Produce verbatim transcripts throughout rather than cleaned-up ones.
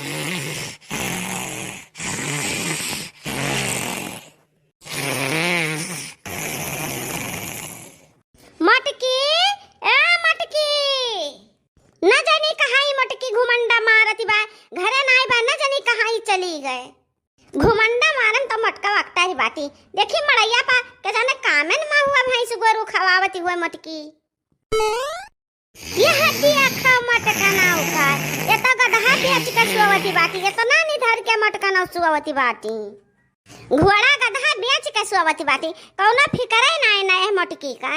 मटकी, ए मटकी, न जानी कहाँ ई मटकी घुमंडा मारत बा, घरे नाई बा, न जानी कहाँ ई चली गए। घुमंडा मारन तो मटका वकटा ही बाटी। देखी मड़ैया पा के जाने कामेन महुआ भैंस गोरू खवावत हुए मटकी। ये हड्डिया खा मटका ना उखाड़, ये तो गदहा बेच के सोवती बाटी, ये तो नानी धर के मटका ना सोवती बाटी। घोड़ा गदहा बेच के सोवती बाटी, कौनो फिकरे नाई ना ए मटकी का।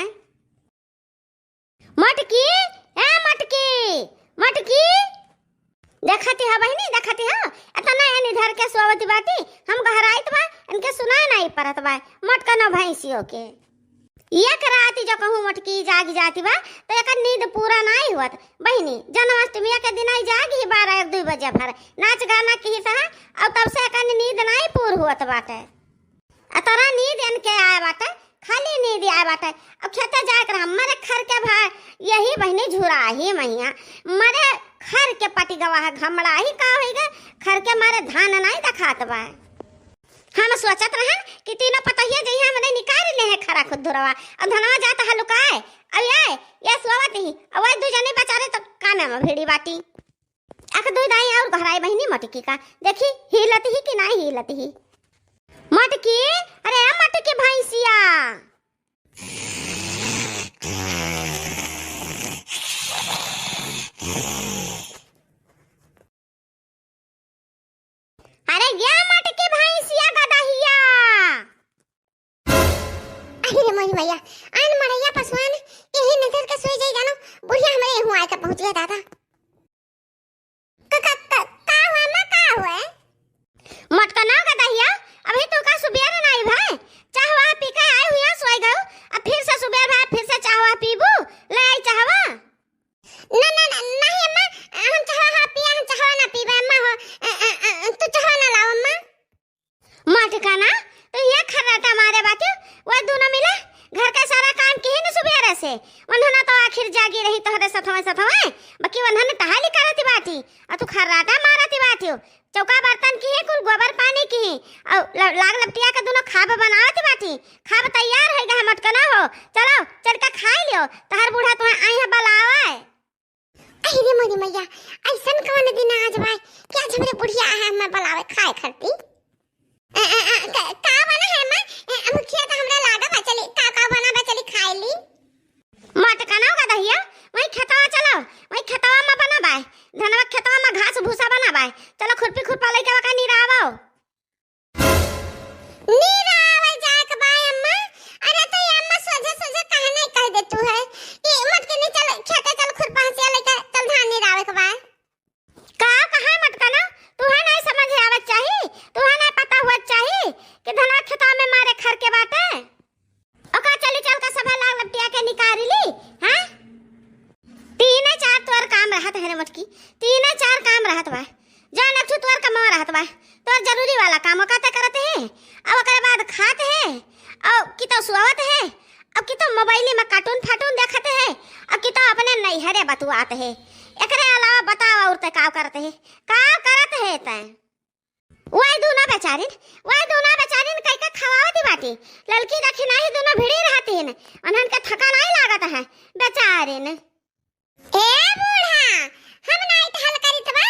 मटकी, ए मटकी, मटकी। देखती ह बहिनी, देखती ह, एतना एनी धर के सोवत बाटी, हम गहराइत बा, इनके सुनाए नाई परत बा, मटकनो भैंसियों के। एक रात जो कहूँ मटकी जाग जाती बा, तो एकर नींद पूरा नाई होत। बहिनी, जन्माष्टमी के दिन आई जाग ही बारह एक दुई बजे भर, नाच गाना की सहा, और तब से एकर नींद नाई पूर होत बाटे। आ तोरा नींद एनके आए बाटे, खाली नींद आए बाटे। अब खेते जाए के रहा, मरे खर के भाई, यही बहिनी झुरा ही महिया, मरे खर के पटी गवा है, घमड़ा ही का होई गए, खर के मारे धान नाई देखात बा। हम सोचत रहन कि तीनों पतोहिया जइहे हमरे निकाल ले है खरा खुद धुरवा, अब धनवा जात है लुकाए, अब ये, ये सोवत ही, अब वही दू जने बेचारे तो कामे में भिड़ी बाटी। अख दुई दाई और घराई बहिनी मटकी का, देखी हिलत ही कि नाई हिलत ही। मटकी, अरे ए मटकी भैंसिया। अरे ए मटकी भैंसिया गदहिया। अरे रे मोरी मैया, आन मड़ैया पसवान यही नजर के सोई जाई जानो, बुढ़िया हमरे यहूँ आए के पहुँच गया दादा। क-, क-, क-, का हुआ माँ, का हुआ? मटका ना गदहिया, अभी तो का सुबेर नाई भाई, चाहवा पी के आए हुआ सोई गयो, अब फिर से सुबेर भाई फिर से चाहवा पीबू, ले आई चाहवा। ना, ना, ना, नहीं अम्मा, हम चाहवा हा पिया, हम चाहवा ना पीबे अम्मा हो, अ, अ, अ, तू चाहवा ना लाओ अम्मा। मटका ना, तू ये खर्राटा मारे बाटी, वो दोनों मिला घर का सारा काम किही न सुबेरे से। वन्हना तो आखिर जागी रही तोहरे सथवे सथवे, बाकी वन्हन टहली करती बाटी, आ तू खर्राटा मारती बाटी। चौका बर्तन किही, कुल गोबर पानी किही, और ल-, लाग लपटिया के दोनों खाब बनावती बाटी। खाब तैयार है गए मटका ना हो, चलो चढ़ के खाई लियो, तोहर बूढ़ा तुम्हें आई है बुलावे। अरे रे मोरी मैया, ऐसन कौन दिन आज बाय कि आज हमरे बुढ़िया आए हमें बुलावे खाए खरती? अ, अ, अ, का, का बना है माँ? अ, भुखिया तो हमरा लागा बा, चली, का, का बना बा, चली खाए ली। मटका ना गदहिया, वही खेतवा चलो, वही खेतवा में बना बाय, धनवा खेतवा में घास भूसा बना बाय, चलो खुरपी खुरपा लेके वका निरावो। नीरा आवे जाए के बा अम्मा। अरे तो ये अम्मा सोझे सोझे काहे नहीं कह दे तू है कि मटकी नहीं चल खेते चल खुरपा हंसिया लेके चल धान नीरावे के बा। का कहा मटका ना, तुहे नहीं समझ आवत चाही, तुहे नहीं पता हुआ चाही कि धनवा खेतवा में मारे खर के बाटे। ओका चली चल के सभे लाग लपटिया के निकाल ली, हाँ? तीने चार तोर काम रहत है रे मोटकी, तीने चार काम रहत बा। जौन एक ठो तोर कमवा रहत बा, तोर जरूरी वाला काम ओका ते करत है, अब ओकरे बाद खात है, और कितो सुआवत है, अब कितो मोबाइल में कार्टून फाटून देखत है, अब कितो अपने नैहरे बतुआत है। एकरे अलावा बताओ और ते का करत है, का करत है तै? वही दूना बेचारिन, वही दूना बेचारिन कई का खवावती बाटी। ललकी देखी नाही दूनो भिड़ी रहती हैं, उन्हन के थका नाही लागत है बेचारिन। ए बूढ़ा, हम नाही टहल करित बा,